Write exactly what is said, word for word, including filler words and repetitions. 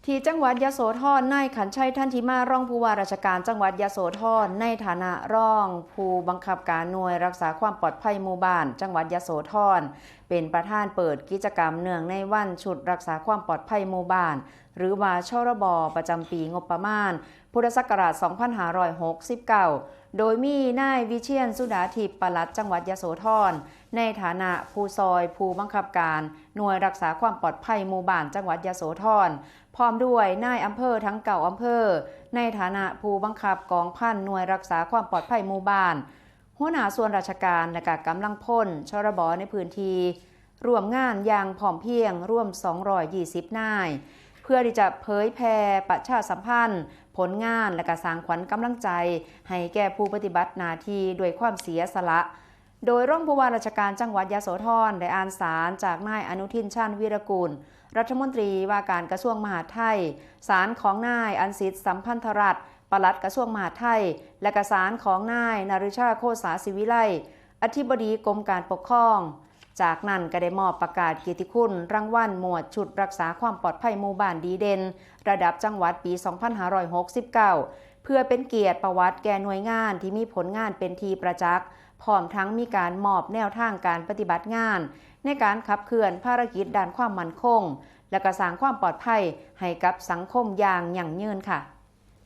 ที่จังหวัดยโสธร นายขันชัย ทันทิมา รองผู้ว่าราชการจังหวัดยโสธร ในฐานะรองผู้บังคับการหน่วยรักษาความปลอดภัยหมู่บ้านจังหวัดยโสธร เป็นประธานเปิดกิจกรรมเนื่องในวันชุดรักษาความปลอดภัยหมู่บ้าน หรือว่าชรบ ประจำปีงบประมาณพุทธศักราช สองพันห้าร้อยหกสิบเก้า โดยมีนายวิเชียร สุดาทิพย์ ปลัดจังหวัดยโสธร ในฐานะผู้ซอยผู้บังคับการหน่วยรักษาความปลอดภัยหมู่บ้านจังหวัดยโสธร พร้อมด้วยนายอำเภอทั้งเก้าอำเภอ ในฐานะผู้บังคับกองพันหน่วยรักษาความปลอดภัยหมู่บ้าน หัวหน้าส่วนราชการและก็กำลังพล ชรบ ในพื้นที่ ร่วมงานอย่างพร้อมเพรียงรวม สองร้อยยี่สิบ นาย เพื่อที่จะเผยแพร่ประชาสัมพันธ์ ผลงานและก็สร้างขวัญกำลังใจ ให้แก่ผู้ปฏิบัติหน้าที่ด้วยความเสียสละ โดยรองผู้ว่าราชการจังหวัดยโสธร ได้อ่านสารจากนายอนุทิน ชาญวีรกูล รัฐมนตรีว่าการกระทรวงมหาดไทย สารของนายอันสิทธิ์ สัมพันธรัตน์ ปลัดกระทรวงมหาดไทย และก็สารของนายนฤชา โคสาศิวิไล อธิบดีกรมการปกครอง จากนั้นก็ได้มอบประกาศเกียรติคุณรางวัลหมวดชุดรักษาความปลอดภัยหมู่บ้านดีเด่น ระดับจังหวัดปี สองพันห้าร้อยหกสิบเก้า เพื่อเป็นเกียรติประวัติแก่หน่วยงานที่มีผลงานเป็นที่ประจักษ์ พร้อมทั้งมีการมอบแนวทางการปฏิบัติงาน ในการขับเคลื่อนภารกิจด้านความมั่นคง และก็สร้างความปลอดภัยให้กับสังคมอย่างยั่งยืนค่ะ